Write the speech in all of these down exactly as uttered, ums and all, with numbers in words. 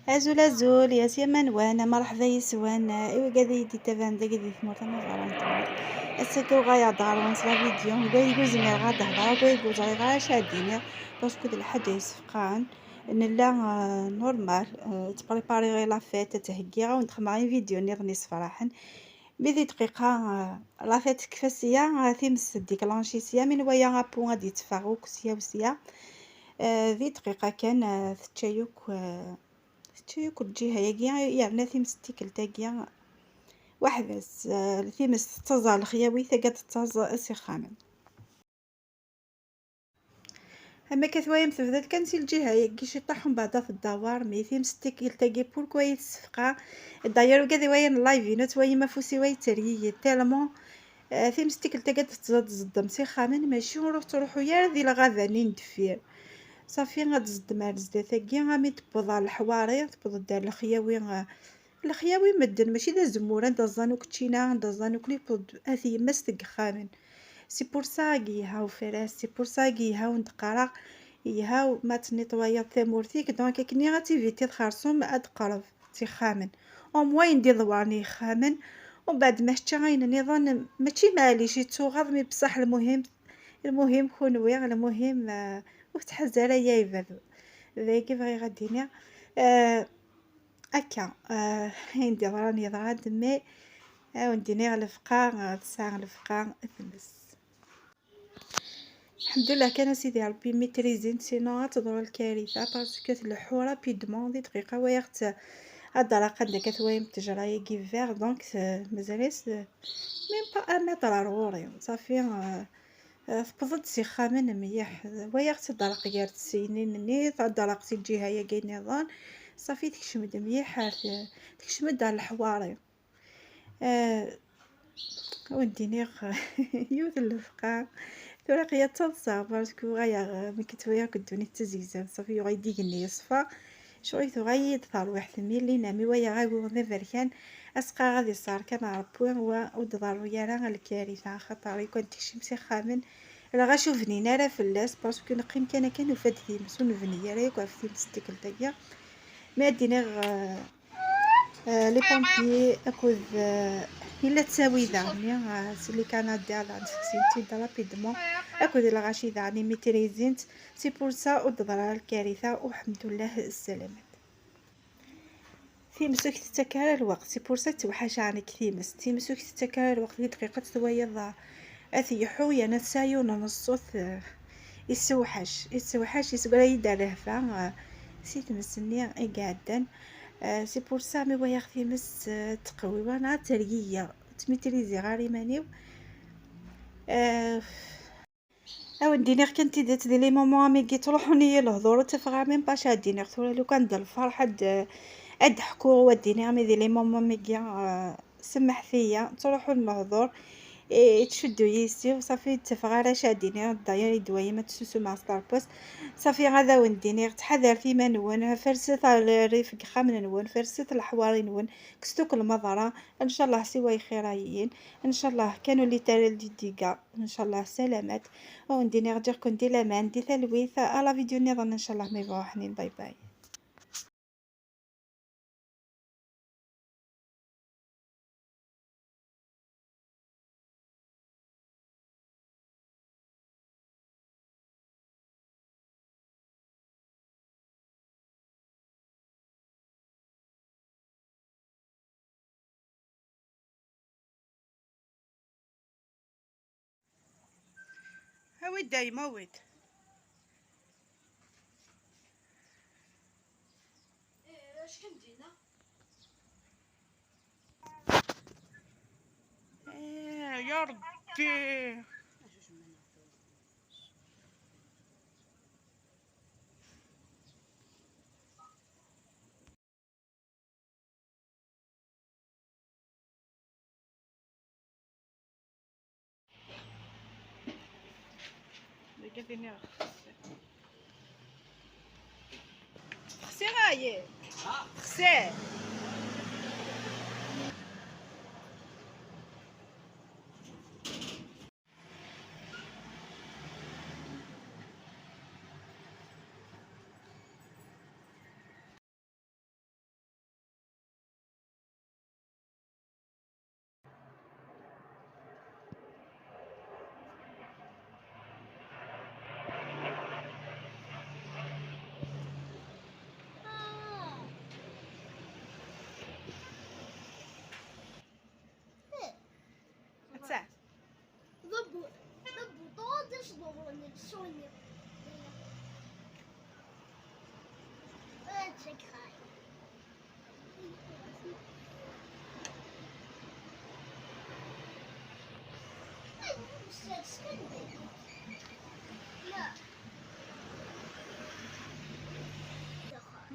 Azul, azul, yas yaman wan, merḥba yes-wan, i wigad i yi-d-ittaban dagi di tmurt amaẓara n tmurt. Ass-agi uɣaleɣ-d ɣer-wen s la vidéo, deg wayen ur zmireɣ ad d-hedreɣ, deg wayen ur ẓriɣ ara acu ad d-iniɣ, parce que d lḥaǧa yessefqaɛen. Nella, euh, normal, euh, ttprépariɣ i la fête, ad tt-heggiɣ, ad wen-d-xedmeɣ i vidéo nniḍen yessefraḥen. Mi di dqiqa, euh, la fête tekfa sya, euh, times tdiklanci sya, mi nwaya appu ad d-yetteffeɣ akk sya u sya. Euh, di dqiqa kan, euh, tečča yakk, euh, tečča yakk lǧiha-yagi, yerna times n tikkelt-agi weḥd-s, euh, times tettaẓ ɣer lexyawi, taga tettaẓ s ixxamen. Ama ka twayam tebda-d kan si lǧiha-yagi ciṭaḥ, umbeɛd ad tdawar, mi times n tikkelt-agi pourquoi i tessefqa? D'ailleurs, wigad i wayan live-inu, twayam afus-iw ay yettergigi tellement, euh, times n tikkelt-agi ad tettẓad tẓeddem s ixxamen, mačči ur tettruḥu ara di lɣaba-nni n deffir. Ṣafi ad tẓeddem ar zdat-agi, ami tewweḍ ɣer leḥwari, tewweḍ-d ar lexyawi, euh, lexyawi medden, mačči d azemmur, anda ẓẓan akk ččina, anda ẓẓan akk lipod, at yemma-s deg yexxamen. C'est pour ça i yelha ufaras, c'est pour ça i yelha wen-d-qqareɣ, yelha ma tnitwayeḍ tamurt-ik, donc akken ad tivitiḍ xersum ad d-qreb s ixxamen. Au moins ayen d-iḍewwren i yixxamen, umbeɛd ma tečča ayen nniḍen, mačči maɛlic, ittuɣaḍ, mi beṣṣeḥ lmuhim, lmuhim kunwi, lmuhim, euh, ur tettḥaz ara ya ibadu. D ayagi bɣiɣ ad d-iniɣ. Euh, Akka, euh, ayen d-yeḍran yeḍra-d, mais ad wen-d-iniɣ lefqa, euh, tesɛa lefqa tmes. Lḥemdullah kan a Sidi Ṛebbi, maîtrisent, sinon ad teḍru lkarita, parce que tleḥḥu rapidement, di dqiqa wayeɣ-tt ad d-raqen deg at wayem ttejra-yagi vert, donc, euh, mazal-as, euh, même pas un mètre ar ɣur-i, ṣafi, euh, Euh, tewweḍ-d s ixxamen mliḥ. Wayeɣ-tt ad d-terreq gar tsinin-nni, ad d-terreq si lǧiha-yagi nniḍen. Ṣafi tekcem-d mliḥ, ar t-, tekcem-d ar leḥwari. Euh, ad wen-d-iniɣ yiwet n lefqa. Tura aql-i ad ttaḍsaɣ, parce que ɣayeɣ, mi k-ttwaliɣ deg ddunit d tazegzawt, ṣafi yuɣal-d igenni yeṣfa. Ccɣel tuɣal-iyi-d terwiḥt-nni, Lina, mi wayeɣ agur d aberkan, asqaɣ ad iṣerkan Ṛebbi, wa ur d-ḍerru ara lkarita, axaṭer i kan tekcem s ixxamen, lɣaci ur bnin ara fell-as, parce que neqqim kan akka, nufa-d times, ur nebni ara yakk ɣef times n tikkelt-agi. Mi ad d-iniɣ, euh, euh, les pompiers akked, euh, yella ttawil daɣen, euh, si les Canadiens daɣen sseqsin-tt-id rapidement, akked lɣaci daɣen i maîtrisent, c'est pour ça ur d-teḍra ara lkarita, uḥemdullah, ssalamat. Times ur k-tettak ara lweqt, c'est pour ça tettewḥac ɛni-k times. Times ur k-tettak ara lweqt, di dqiqa ad twayeḍ, ah, ad t-yeḥḥu, yerna tesɛa yiwen n ṣṣut, eh, yessewḥac, yessewḥac, yessegra-yi-d rrehba, eh, si tmes-nni i iɛeddan. Eh, c'est pour ça mi wayeɣ times, eh, tettqewwim, neɣ ad tergigi, ur ttmitriziɣ ara iman-iw. Eh, Ad wen-d-iniɣ kan tidet, di les moments amigi ttruḥun-iyi lehdur, ur ttafeɣ ara même pas acu ad d-iniɣ. Tura lukan d lferḥ ad d-, ad d-ḥkuɣ u ad d-iniɣ, mais di les moments amigi, euh, semḥet-iyi, ttruḥun lehdur, i, yettcuddu yis-i, ṣafi ur ttafeɣ ara acu ad d-iniɣ. D'ailleurs i d-twayem ad tessusum s terpust. Ṣafi ad wen-d-iniɣ, ttḥadaret iman-nwen, ferset rrif deg yixxamen-nwen, ferset leḥwari-nwen, kkset akk lmaḍra, ncallah siwa ixirayiyin, ncallah kan ur llit ara les dégâts. Ncallah ssalamat. Ad wen-d-iniɣ ǧǧiɣ-ken di laman, di talwit, à la vidéo nniḍen ncallah ma yebɣa uḥnin. Bye bye. Awi-d a yemma, awi-d. Eh, ya Ṛebbi. Dagi ad iniɣ xsir. Xsir ayi. Xsir.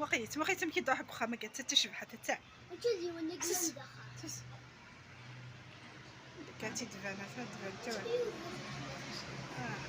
Waqit, waqit, amek i d-ruḥ deg uxxam, akka, d ta tacebḥant, ta. Sus. Sus. Kan ti tban, ata tban kan. Ah.